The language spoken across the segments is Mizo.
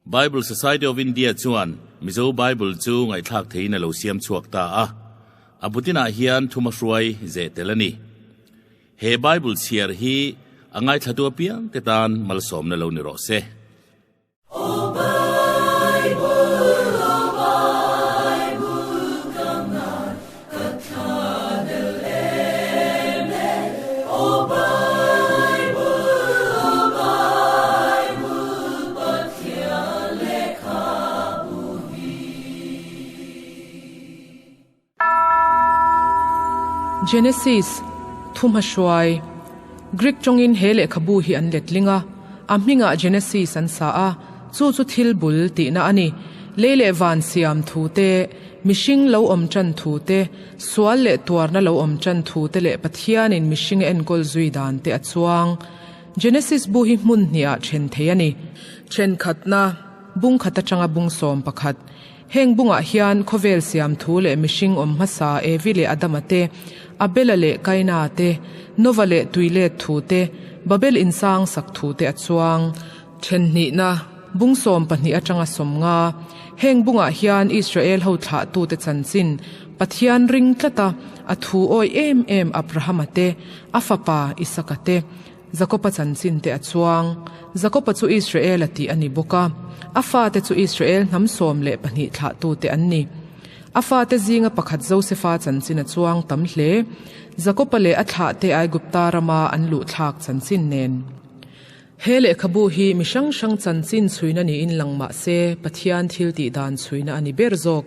Bible Society of India chuan Mizo Bible chu ngaihthlak theihin a lo siam chhuak ta a. A bu tinah hian thumahruai zeh tel a ni. He Bible chhiar hi a ngaithlatu apiangte tan malsawmna lo ni rawh se. Genesis, Thumahruai, Greek tawngin he lehkhabu hi an letling a, a hmingah Genesis an sa a, chu chu thil bul tihna a ni. Lei leh van siam thu te, mihring lo awm tan thu te, sual leh tuarna lo awm tan thu te leh Pathianin mihring a enkawl zui dan te a chuang. Genesis bu hi hmun hnihah then thei a ni. Thenkhatna, Bung khat atanga bung 11. Heng bungah hian khawvel siam thu leh mihring awm hmasa Evi leh Adama te, Abela leh Kaina te, Nova leh tuilet thu te, Babel insang sak thu te a chuang. Thenhnihna, Bung 12 atanga 50. Heng bungah hian Israel ho thlahtute chanchin, Pathian ring tlata a thu awih em em Abrahama te, a fapa Isaka te, Jakoba chanchin te a chuang. Jakoba chu Israel-a tih a ni bawk a, a fate chu Israel hnam 12 thlahtute an ni. A fate zinga pakhat Josefa chanchin a chuang tam hle. Jakoba leh a thlahte Aigupta rama an luhthlak chanchin nen. He lehkhabu hi mi hrang hrang chanchin chhuina niin lang mah se, Pathian thil tih dan chhuina a ni ber zawk.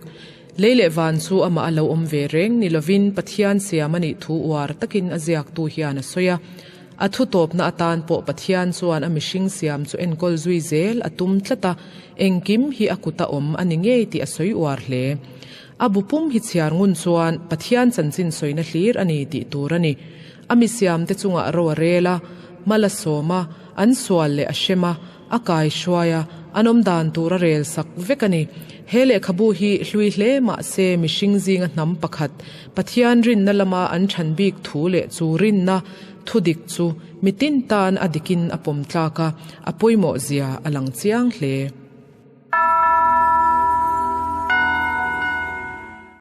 Lei leh van chu amah a lo awm ve reng ni lovin Pathian siam a nih thu uar takin a ziaktu hian a sawi a. A thu tawpna atan pawh Pathian chuan a mihring siam chu enkawl zui zel a tum tlat a, engkim hi a kuta awm a ni ngei tih a sawi uar hle. A bu pum hi chhiar ngun chuan Pathian chanchin sawina hlir a ni tih tur a ni. A mi siamte chungah ro a rel a, mal a sawm a, an sual leh a hrem a, a kai hruai a, an awm dan tur a rel sak vek a ni. He lehkhabu hi hlui hle mah se mihring zinga hnam pakhat, Pathian rinna lama an than bik thu leh chu rinna thu dik chu mitin tan a dikin a pawm tlak a, a pawimawh zia a lang chiang hle.